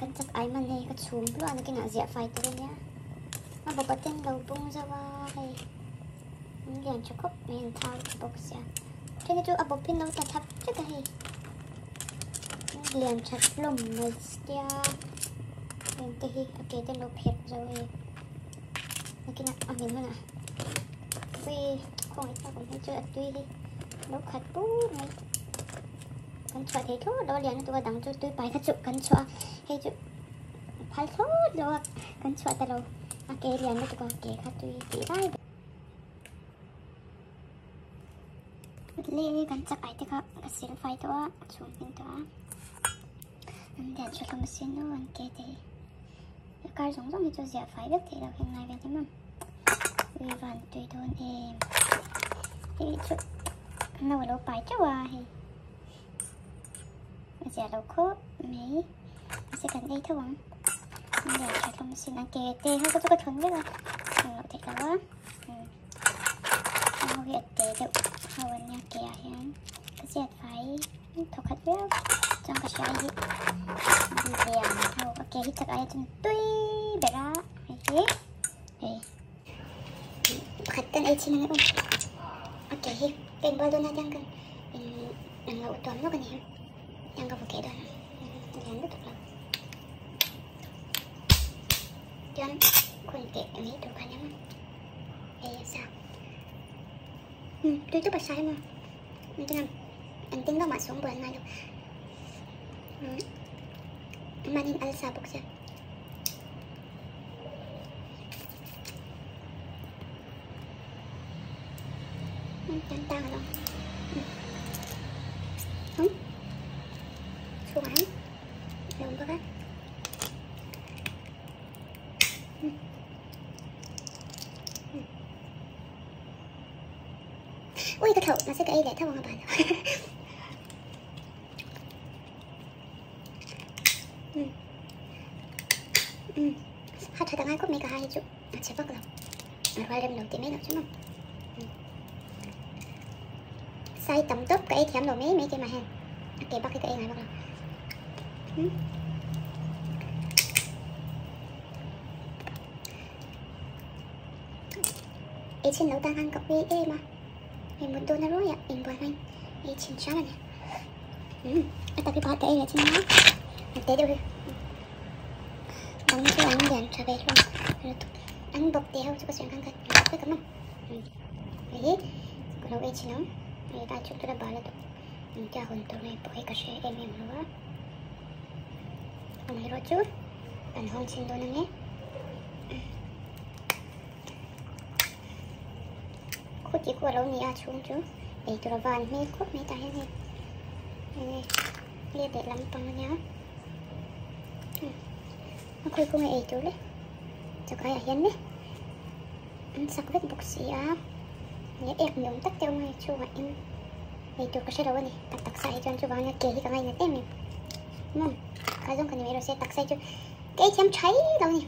Kan chak ai man hei ka chhum hluah nakinah ziah fai tur ania a bawpa ten lo bung zauh a hei an lian tha khawp mai an thau tha bawk sia then hi chu a bawp in lo tla thap vek a hei an lian tha hlawm mai sia heng te hi a ke te an lo pherh zo hei nakinah a hmin hunah ui khawngaih tak awm hei chu a tui hi lo khat bur mai. Kan chhuah thei thlawt lo a lian lutuk a dang chu tui pai kha chu kan chhuah a hei chu phal thlawt lo a kan chhuah ta lo a ke lian lutuk a ke kha tui tih lai ber le kan chak ai te kha ka sil fai tawh a a chhum hmin tawh a an lian tha hlawm asin aw an ke te hi a kar zawng zawng hi chu ziah fai vek theih loh hian ngai vel em a ui van tui dawn em hei chu no a lo pai teuh a hei a zia lo khawp mai mahse kan ei tho ang an lian tha hlawm asin an ke te ho kha chu ka thawn vek a thawn loh theih loh a heng ho hi a te deuh ho an nia ke ah hian ka ziat fai thaw khat viau chuan ka hria hi lian ho a ke hi chak aia chuan tui ber a hei hi hei pakhat kan ei chhin ang e aw a ke hi ka inbual dawn a tiang kan in ang lo tuam lawk a ni tiang ka va keh dawn a lian lutuk lo chuan khun teh mai tur kha nia hei a sa tui chu ka sai maw Engtin engtin vak mah sawng buai an ngai lo. Mahni in alsa bawk sia. Tan tang alawm. Hum. Chhungah hian a awm bawk a. Ui ka thlauh mahse ka ei leh tho ang a ban um um ha tha ta ngai khawp mai ka ha hi chu a chhe vak lo a rual rem lo tih mai loh chu maw sai tam tawp ka ei thiam lo mai mai keimah hian a ke bak hi ka ei ngai vak lo um Ei chhin lo tan khan ka ui em a, hei mut dawn a ruai ah inbual hmain ei chhin hram a ni. Umm a tak hi pakhat ka ei leh chin a, a te deuh hi dang chu an lian tha ve hlawm lutuk an bawk tih ho chu ka sawi ang khan ka hmu vek ang a hei hi ka lo ei chhin ang hei tlai chhuk tura bal a duh engtia hawn tur nge pawh hi ka hre em em lo a amaherawhchu kan hawng chhin dawn ang e. Khuti khu a lo ni a chhung chu ei tur a van hmel khawp mai tah hian hei hei let leh lampang a nia a khawi khawnge ei tur le chakai ah hian le an sak vek bawk si a leh ek ni awm tak te awm a hei chhungah eng ei tur ka hre lo a ni tak taksa hi chuan chuvang ania ke hi ka ngainat em em maw ka zawng ka ni mai rawh se taksa hi chu ka ei thiam thai lo a ni.